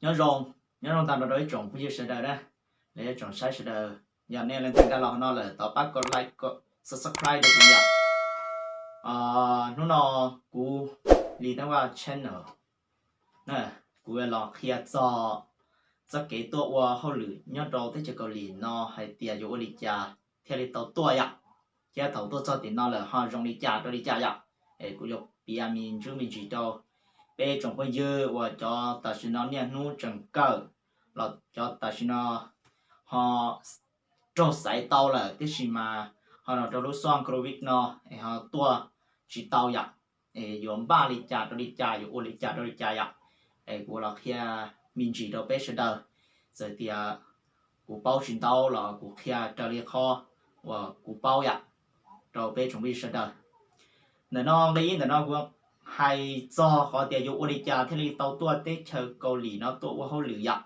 Nyob zoo, nyob zoo tag nrho rau ib tsoom phooj ywg sawv daws na, los yog tsoom saib sawv daws. Yog nej leej twg nkag los no lawm thov pab kom like, kom subscribe rau kuv yom. Hnub no kuv Lis Teeb Vaj channel na, kuv los qhia txog txoj kev tuaj ua hauj lwm nyob rau teb chaws Kaus Lim no hais tias yuav ua li cas thiaj li tau tuaj yom, thiab thaum tuaj txog tim no lawm ho zoo li cas rau li cas yom. Es kuv yuav piav me ntsis me ntsis rau peb tsoom phooj ywg uas cov tam sim no niaj hnub tseem kawm, los cov tam sim no ho raug xaiv tau lawm tiam sis mas ho los rau lub xoj covid no es ho tuaj tsis tau yom. Es yuav npaj li cas rau li cas, yuav ua li cas rau li cas yom. Es kuv los qhia me ntsis rau peb sawv daws, txawm tias kuv paub tsis ntau los kuv qhia raws li qhov uas kuv paub yom rau peb tsoom phooj ywg sawv daws. Ntawm no nqe ib ntawm no kuv hais txog qhov tias yuav ua li cas thiaj li tau tuaj teb chaws Kaus Lim no tuaj ua hauj lwm yom.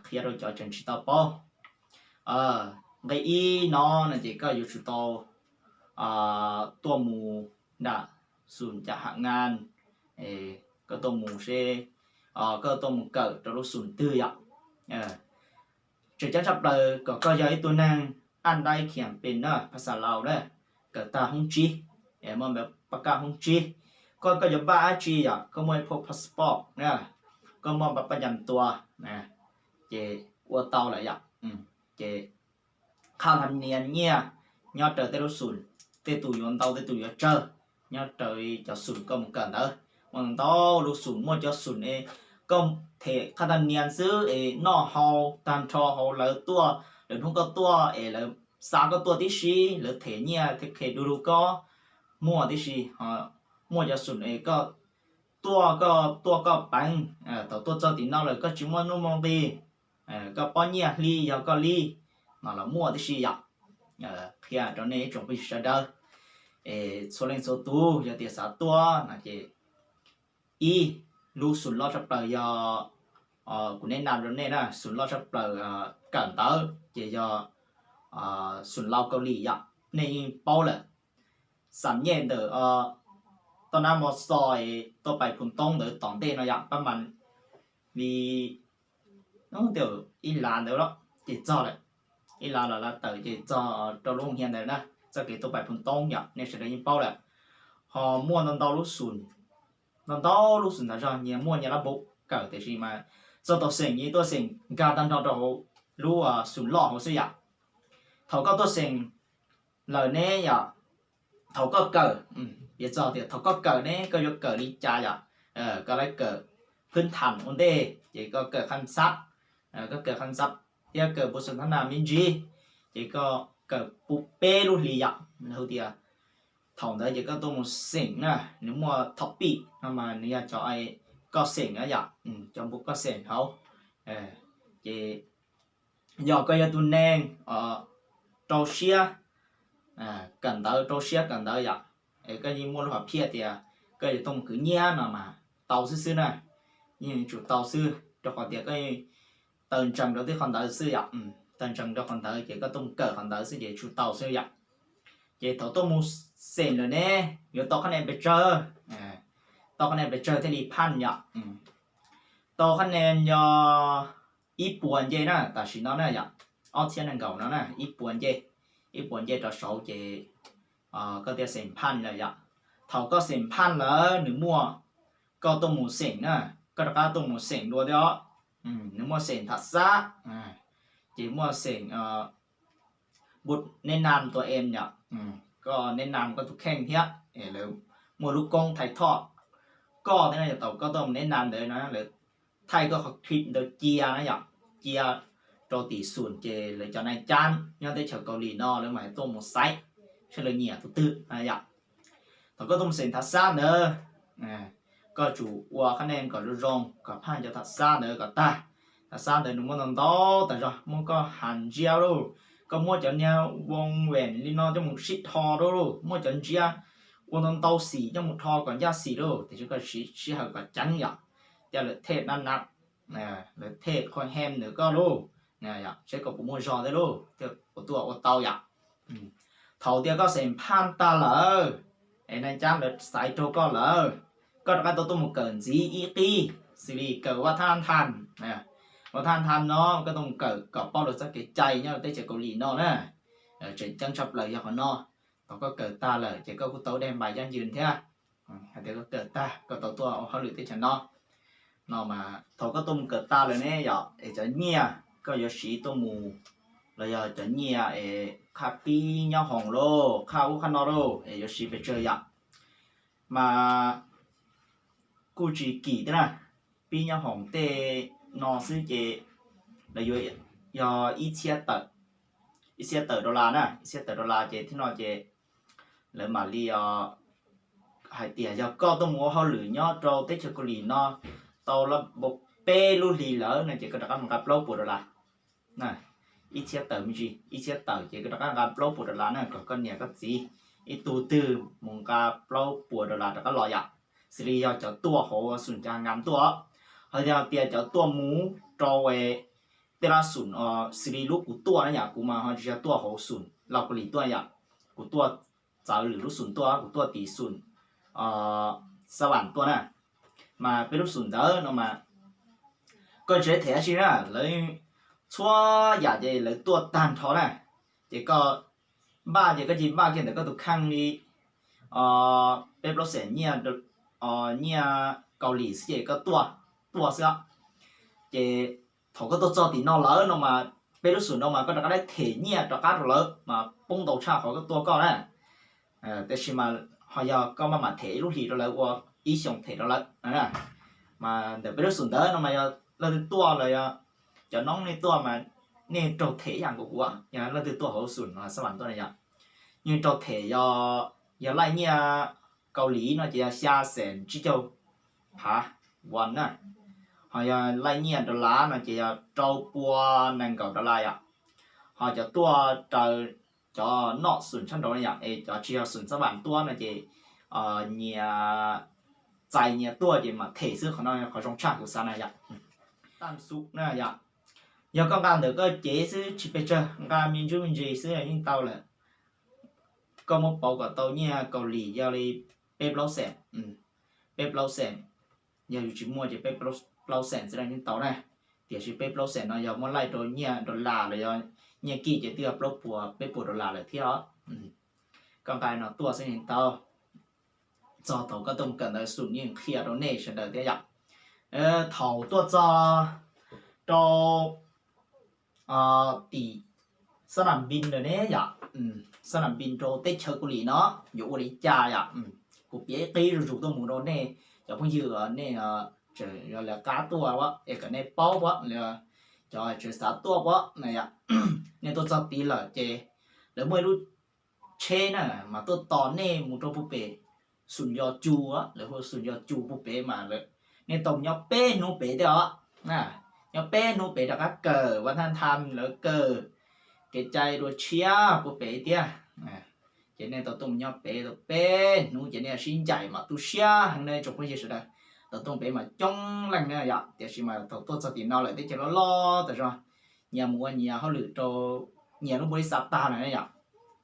Qhia rau cov tseem tsis tau paub. Nqe ib no no ces koj yuav tsum tau tuaj mus nram xum cas ham ngan, koj tuaj mus seb, koj tuaj mus kawm rau lub xum twg yom. Tseem ceeb tshaj plaws kom koj yog ib tug neeg aj dai khiam pes na, phas xas Laus na, kawm tag hoob tsib, muaj pab kaj hoob tsib, koj koj yuav npaj dab tsi yom, koj muaj ib phuj passport na, koj muaj npa paj yas tua, ces ua tau lawm yom. Ces qhab thab nias nyiaj nyob raws tej lub xum, tej tus yuav ntau tej tus yuav tsawg, nyob raws cov xum koj mus kawm ntawd. Muaj ntau lub xum, muaj cov xum es koj them qhab thab nias xwb es noj haus tag nrho hauv lawv tuaj, lawv hnub koj tuaj es lawv xa koj tuaj tib si, lawv them nyiaj them khe du lug koj, muaj tib si. Muaj cov xum es koj tuaj koj tuaj koj peev, thaum tuaj txog tim no lawm koj tsis muaj nuj muaj nqis, koj pob nyiaj hli yog koj li, no los muaj tib si yom. Qhia rau nej ib tsoom phooj ywg sawv daws, es txhua leej txhua tus yog tias xav tuaj no ces ib, lub xum loj tshaj plaws yog, kuv neb nam rau nej na, xum loj tshaj plaws kawm ntawv ces yog xum Laus Kaus Lim yom, nej yeej paub lawm. Xam nyej ntawm toj nab mo xo tuaj pais Phu Toob ntawd tom ntej no yom, pab mas li ib lav ntawd los ces txog lawm, ib lav los lav tawm ces txog rau lub hia ntawd na, txoj kev tuaj pais Phu Toob yom, nej sawv daws yeej paub lawm. Ho muaj ntau ntau lub xum, ntau ntau lub xum ntawd zog nyias muaj nyias lab npau kawm tiam sis mas txog tau xeem yeej tuaj xeem nkag tag nrho rau lub xum loj hauv xwb yom. Thaum koj tuaj xeem lawm ne yom, thaum koj kawm, piav txog tias thaum koj kawm ne koj yuav kawm li cas yom, koj lawv kawm phwb tham ua ntej ces koj kawm kham xab, koj kawm kham xab thiab kawm npu xas thab nas me ntsis, ces koj kawm peb lub hlis yom, hu tias thaum ntawd ces koj tuaj mus xeem na, nws muaj topic no mas nws yog cov koj xeem na yom, cov npu koj xeem hauv. Ces yog koj yog tus neeg rau siab kawm ntawv, rau siab kawm ntawv yom, es koj yeej muaj lub hom phiaj tias koj yuav tuaj mus khwv nyiaj no mas tau xwb xwb na, yeej tsum tau xwb, rau qhov tias koj tawm ntsees rau tej qhov ntawd xwb yom, tawm ntsees rau qhov ntawd ces koj tuaj mus kawm qhov ntawd xwb ces tsum tau xwb yom. Ces thaum tuaj mus xeem lawm ne, yuav tau qhab nen pes tsawg, tau qhab nen pes tsawg thiaj li phaj yom. Tau qhab nen yog ib puas nce na, tam sim no na yom, ob txhiab nees nkaum no na, ib puas nce, ib puas nce rov saud ces koj thiaj xeem phaj lawm yom. Thaum koj xeem phaj lawm nws muaj, koj tuaj mus xeem na, koj rov qab tuaj mus xeem dua thiab os. Nws muaj xeem tham xab, ces muaj xeem npu neb nam tua em yom, koj neb nam koj tus kheej thiab es lawv muaj lub koob thaij thoj koj thiab na, yog thaum koj tuaj mus neb nam ntawd na lawv thaij koj qhov clip ntawd cia na yom, cia rau tim xum ces lawv cov nai cab nyob teb chaws Kaus Lim no lawv mam tuaj mus xaiv saib lawv nyiam tus twg na yom. Thaum koj tuaj mus xeem tham xab ntawd, koj tsum ua qhab nen kom zoo zoo kom phaj cov tham xab ntawd kom tag. Tham xab ntawd nws muaj ntau ntau tas zog, muab koj has ntsiab lauj, koj muab cov niag voo veem li no coj mus sib dhos rau lauj, muab cov ntsiab ua ntau ntau xim coj mus dhos kom ncaj xim lauj, tiam sis koj siv sij hawm kom ceev yom, coj lawv thej nab nab, lawv thej qhov hem ntawm koj lauj, seb koj puas muaj zog thiab lauj, thiaj ua tuaj ua tau yom. Thaum tias koj xeem phaj tag lawm, es nai cab lawv xaiv raug koj lawm, koj rov qab tuaj tuaj mus kawm ntxiv ib qib, xws li kawm vaj thab thas, vaj thab thas no koj tuaj mus kawm kom paub lawv txoj kev cai nyob rau teb chaws Kaus Lim no na. Tseem ceeb tshaj plaws yog qhov no, thaum koj kawm tag lawm ces koj kuj tau daim npais caj ncws thiab, hais tias koj kawm tag koj tau tuaj ua hauj lwm teb chaws no. No mas thaum koj tuaj mus kawm tag lawm ne yom, es cov nyiaj koj yuav siv tuaj mus los yog cov nyiaj es qhaj pib nyob hoom lauj, qhaj ub qhaj no lauj, es yuav siv pes tsawg yom. Mas kuj tsis kim thiab na, pib nyob hoom tej no xwb ces lawv yuav yog ib txhiab tawm, ib txhiab tawm dollar na, ib txhiab tawm dollar ces thiab no ces lawv mam li hais tias yog koj tuaj mus ua hauj lwm nyob rau teb chaws Kaus Lim no tau peb lub hlis lawm no ces koj rov qab mus nqa plaub puas dollar. Ib txhiab tawm me ntsis, ib txhiab tawm ces koj rov qab nqa plaub puas dollar na, kom koj niam koj txiv ib tug twg mus nqa plaub puas dollar rov qab los yom. Xws li yog cov tuaj hauv xum cas nkas tuaj, ho yog tias cov tuaj mus rau tej lub xum xws li lub kuv tuaj na yom, kuv mas ho tsis yog tuaj hauv xum Lauj Kaus Lim tuaj yom, kuv tuaj txawv lwm lub xum tuaj, kuv tuaj tim xum Xab Vam tuaj na. Mas peb lub xum ntawd no mas koj tsis them dab tsi na, lawv txhua yam ces lawv tuaj tag nrho na. Ces koj npaj ces koj cia li npaj kiag ntawm koj tus kheej li peb plaub xees nyiaj, nyiaj Kaus Lim xwb ces koj tuaj, tuaj xwb. Ces thaum koj tuaj txog tim no lawm no mas peb lub xum no mas koj rov qab them nyiaj rov qab rau lawv mas poob ntau tshaj qhov koj tuaj koj na. Tiam sis mas ho yog koj maj mam them ib lub hlis rau lawv ua ib xyoos them rau lawv. Mas ntawm peb lub xum ntawd no mas yog leej twg tuaj los yog cov noob nej tuaj mas nej raug them ib yam nkaus kuv, yog leej twg tuaj hauv xum Xab Vam tuaj na yom, yeej raug them. Yog, yog laij nyiaj Kaus Lim no ces yog xya xees tsib caug phav won na. Ho yog laij nyiaj dollar no ces yog rau pua nees nkaum dollar yom. Ho cov tuaj raws cov noj xum tshaj nraud na yom, es cov tsis yog xum Xab Vam tuaj no ces nyias txais nyias tuaj ces mam them xwb, qhov no qhov zoo tshaj kuv xav na yom. Tam xum na yom, yog koj nqa ntawm koj cev xwb tsis pes tsawg, nqa me ntsuj me ntsis xwb yeej tau lawm. Koj muab pauv kom tau nyiaj Kaus Lim yog li peb plaub xees, peb plaub xees, yog yus tsis muaj ces peb plaub xees xwb yeej tau na. Tiam sis peb plaub xees no yog muab laij rau nyiaj dollar los yog nyiaj kij ces twb yog plaub puas peb puas dollar lawm thiab os. Koj nqa no tuaj xwb yeej tau. Txog thaum koj tuaj mus kawm ntawv xum yeej qhia rau nej sawv daws thiab yom. Thaum tuaj txog rau tim Xab Nam Npis ntawm ne yom, Xab Nam Npis rau teb chaws Kaus Lim no yuav ua li cas yom. Kuv piav ib qib zuj zus tuaj mus rau nej cov phooj ywg, nej tseem lawv qab tuaj es kom nej paub pab, cov tseem xav tuaj pab na yom. Nej tuaj txog tid lawm ces lawv muaj ib lub tsheb na mas tuaj tos nej mus rau puag pem xum Yos Cus, lawv hu xum Yos Cus puag pem mas nej tau nyob peb hnub pem thiab os. Nyob peb hnub pem rov qab kawm vaj thab thas, lawv kawm kev cai dua tshiab puag pem thiab. Ces nej tau tuaj mus nyob pem tau peb hnub ces nej sib ncaim mas tu siab heev na tsoom phooj ywg sawv daws. Tau tuaj pem mas coob leej na yom, tiam sis mas thaum tuaj txog tim no lawm teb chaws loj loj tas zog, nyias mus ua nyias hauj lwm rau nyias lub npaus lis xav tag lawm na yom.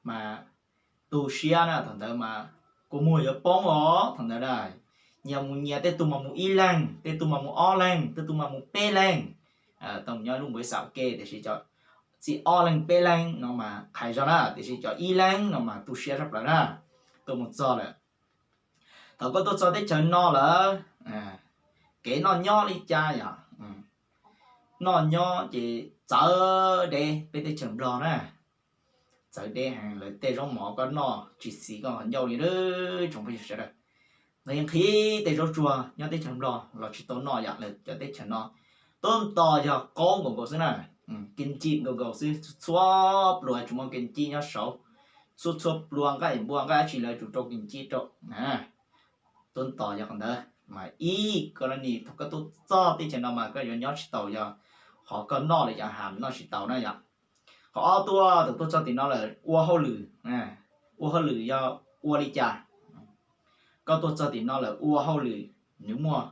Mas tu siab na, thaum ntawd mas kua muag yuav poob os thaum ntawd na. Nyias mus nyias, tej tug mas mus ib leeg, tej tug mas mus ob leeg, tej tug mas mus peb leeg. Tau mus nyob lub npaus lis xav ua ke tiam sis cov txij ob leeg peb leeg no mas qhais zog na, tiam sis cov ib leeg no mas tu siab tshaj plaws na. Tuaj mus txog lawm, thaum koj tuaj txog teb chaws no lawm, kev noj nyob li cas yom? Noj nyob ces txawv deb peb teb chaws Nplog na. Txawv deb heev, lawv tej zaub mov koj noj tsis xis koj qhov ncauj li tsoom phooj ywg sawv daws. Lawv yeej nqhis tej zaub tsuag nyob teb chaws Nplog los tsis tau noj yom, lawv cov teb chaws no tub tos yog qaub nkaus nkaus xwb na, kim ncim nkaus nkaus xwb, txhua pluas tsis muaj kim ncim nyob saud, txhua txhua pluas nqaij npua nqaij dab tsi lawv tsum rau kim ncim rau. Tub tos yog qhov ntawd mas ib koj lo nis thaum koj tuaj txog teb chaws no mas koj yuav nyob tsis taus, yog qhov koj noj li cov ham noj tsis taus na yom. Qhov ob tuaj thaum tuaj txog tim no lawm ua hauj lwm, ua hauj lwm yog ua li cas? Koj tuaj txog tim no lawm ua hauj lwm nws muaj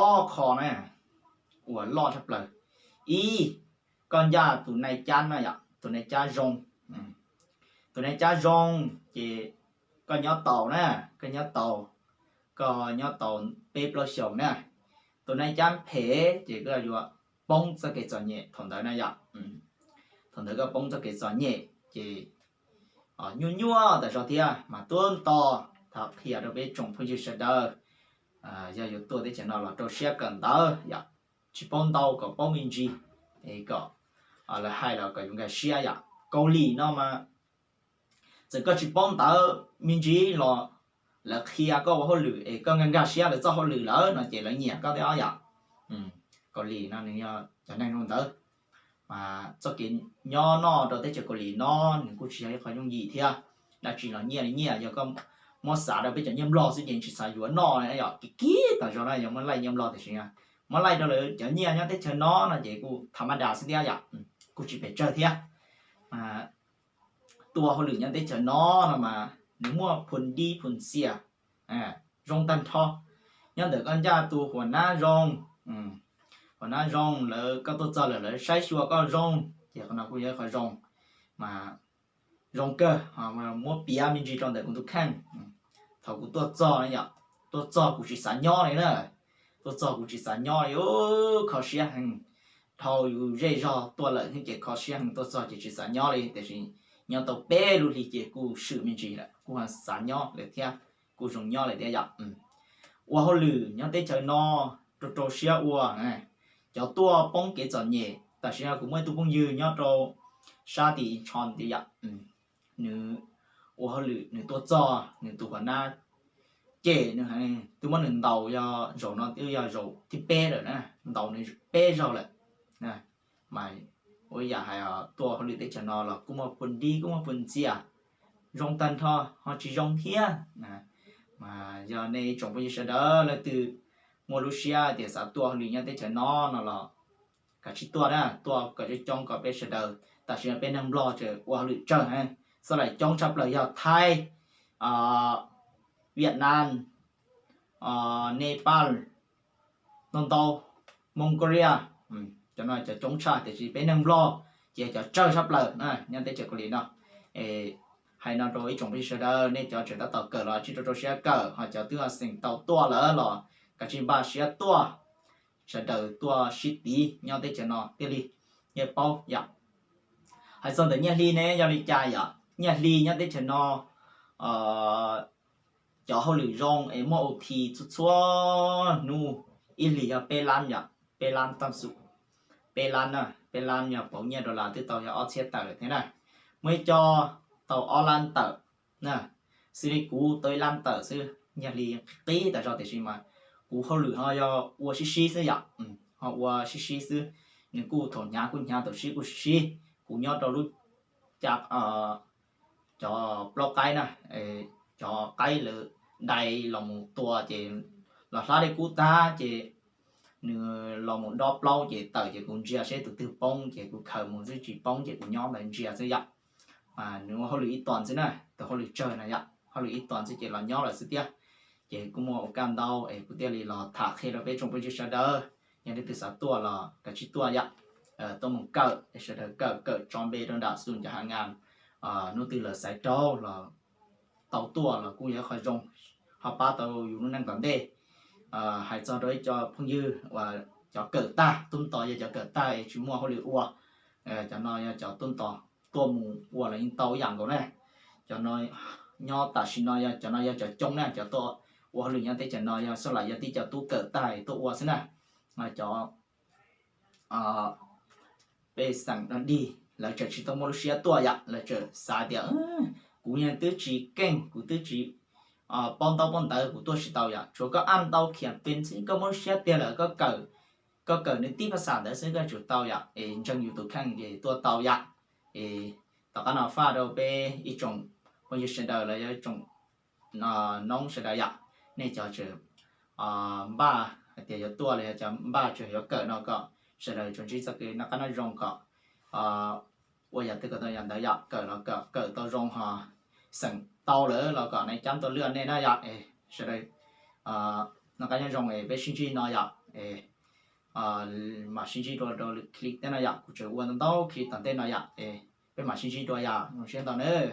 ob qho na uas loj tshaj plaws. Ib, koj ncaj tus nai cab na yom, tus nai cab zoo. Tus nai cab zoo ces koj nyob taus na, koj nyob taus, koj nyob taus peb plaub xyoos na, tus nai cab phem ces koj yuav poob txoj kev txom nyem thaum ntawd na yom. Thaum ntawd koj poob txoj kev txom nyem ces nyuaj nyuaj tas zog thiab mas tuaj nto thov qhia rau peb tsoom phooj ywg sawv daws, yog yuav tuaj teb chaws no los rau siab kawm ntawv yom, tsis paub ntau kom paub me ntsis, kom lawv hais los kom yus nkag siab yom. Kaus Lim no mas txawm koj tsis paub ntawv me ntsis los lawv qhia koj ua hauj lwm es koj nkag nkag siab lawv txoj hauj lwm lawm no ces lawv nyiam koj thiab os yom. Kaus Lim no nws yog cov neeg zoo ntawd. Mas txoj kev nyob noj rau teb chaws Kaus Lim no nws kuj tsis yog ib qho yooj yim thiab. Dab tsi los nyiaj li nyiaj, yog koj muab xav rau peb cov nyiaj Nplog xwb ces tsis xav yuav noj yom, kiv kiv tas zog na, yog muab laij nyiaj Nplog tiam sis muab laij rau lawv cov nyiaj nyob teb chaws no no ces kuj tha maj das xwb thiab yom, kuj tsis pes tsawg thiab. Tua hauj lwm nyob teb chaws no no mas nws muaj phoo dib phoo xiam zoo tag nrho. Nyob ntawm koj ncaj tus huam nab zoo, huam nab zoo lawv koj tuaj txog lawm lawv saib xyuas koj zoo, ces qhov no kuj yog qhov zoo mas zoo kawg. Muab piav me ntsis rau ntawm kuv tus kheej. Thaum kuv tuaj txog yom, tuaj txog kuv tsis xav nyob li na. Tuaj txog kuv tsis xav nyob li, kho siab heev. Dhau yus zej zog tuaj lawm thiab ces kho siab heev, tuaj txog ces tsis xav nyob li, tiam sis nyob tau peb lub hlis ces kuj swm me ntsis lawm, kuj xav nyob lawm thiab, kuj zoo nyob lawm thiab yom. Ua hauj lwm nyob teb chaws no rau rau siab ua. Cov tuaj poob kev txom nyem, tam sim no kuv muaj ib tug phooj ywg nyob rau sab tim Incheon tiag yom, nws ua hauj lwm nws tuaj txog nws tus huam nab cem nws, twb muab nws ntaus, yog zaum no twb yog zaum thib peb lawm na, ntaus nws peb zaug lawm. Mas ua yam hais tuaj hauj lwm teb chaws no los kuj muaj phoo dib kuj muaj phoo xiam zoo tag nrho, ho tsis zoo thiab. Mas yog nej tsoom phooj ywg sawv daws leej twg muaj lub siab tias xav tuaj hauj lwm nyob teb chaws no no los kav tsij tuaj na, tuaj kom coob coob kom peb sawv daws, tam sim no peb neeg Nplog tseem ua hauj lwm tsawg heev, xab laim coob tshaj plaws yog Thaib, Vietnam, Nepal, ntau ntau, Mongolia, cov no cov coob tshaj, tiam sis peb neeg Nplog ces cov tsawg tshaj plaws nyob teb chaws Kaus Lim no. Hais no rau ib tsoom phooj ywg sawv daws, nej cov tseem tab tom kawm los tsij rau rau siab kawm, ho cov twb xeem tau tuaj lawm los kav tsij npaj siab tuaj. Sawv daws tuaj sib tiv nyob teb chaws no thiaj li yeej paub yom. Hais txog ntawm nyiaj hli ne yog li cas yom? Nyiaj hli nyob teb chaws no cov hauj lwm zoo es muaj O T txhua txhua hnub, ib hlis yog peb lab yom, peb lab tam xum, peb lab na, peb lab yog pauv nyiaj dollar twb tau yog ob txhiab tawm lawm thiab na. Muaj ib co tau ob lab tawm na, xws li kuv tau ib lab tawm xwb, nyiaj hli qib tas zog tiam sis mas kuv hauj lwm ho yog ua sib sib xwb yom, ho ua sib sib xwb. Nws kuj thaum hnyav kuj hnyav, thaum sib kuj sib sib. Kuv nyob rau lub cov plaub qaib na, cov qaib lawv dai los mus tua ces los hlab dej kub tag ces nws los mus dob plaub ces tawm ces kuv ntsia seb tus twg poob ces kuv khaws mus xwb, tsis poob ces kuv nyob ntawd ntsia xwb yom. Nws ua hauj lwm ib tuas xwb na, tus hauj lwm tsawg na yom, hauj lwm ib tuas xwb ces los nyob lawm xwb thiab. Ces kuj muaj ua kaj ntau es kuv thiaj li los tham qhia rau peb tsoom phooj ywg sawv daws, yog leej twg xav tuaj los kav tsij tuaj yom. Tuaj mus kawm, sawv daws kawm, kawm tso npe rau nram xum cov ha ngas, hnub twg lawv xaiv rau los tau tuaj los kuj yog ib qho zoo, ho pab tau yus lub neej tom ntej. Hais txog rau ib co phooj ywg uas cov kawm tag, tub tos yog cov kawm tag es tsis muaj hauj lwm ua, cov no yog cov tub tos tuaj mus ua los yeej tau ib yam nkaus na. Cov no nyob tam sim no yog cov no yog cov coob na, cov tuaj ua hauj lwm nyob teb chaws no yog xab laim yog tib co tub kawm tag tuaj ua xwb na. Cov pej xeem dog dig lawv tseem tsis tau muaj lub siab tuaj yom, lawv tseem xav tias kuv yeej twb tsis keej, kuv twb tsis paub ntaub paub ntawv, kuv tuaj tsis tau yom. Tsuav koj ab ntau khiam pes xwb, koj muaj lub siab tiag lawm koj kawm, koj kawm nws tib phas xas ntawd xwb koj tsum tau yom, es ntseeg yus tus kheej ces tuaj tau yom. Es tom qab no faj rau peb ib tsoom phooj ywg sawv daws los yog ib tsoom noob sawv daws yom, nej cov tseem npaj hais tias yuav tuaj los yog cov npaj tseem yuav kawm no kom sawv daws tsuas ntsib txoj kev noj qab noj zoo kom ua yam twg kom tau yam ntawd yom, kawm los kom kawm tau zoo ho xeem tau lawm los kom nai cab tau lwj nej na yom. Es sawv daws noj qab nyob zoo es peb sib ntsib no yom. Es mam sib ntsib dua rau lwm clip thiab no yom, kuv tseem ua ntau ntau clip tom ntej no yom. Es peb mam sib ntsib dua yom, zoo siab ntau nawb.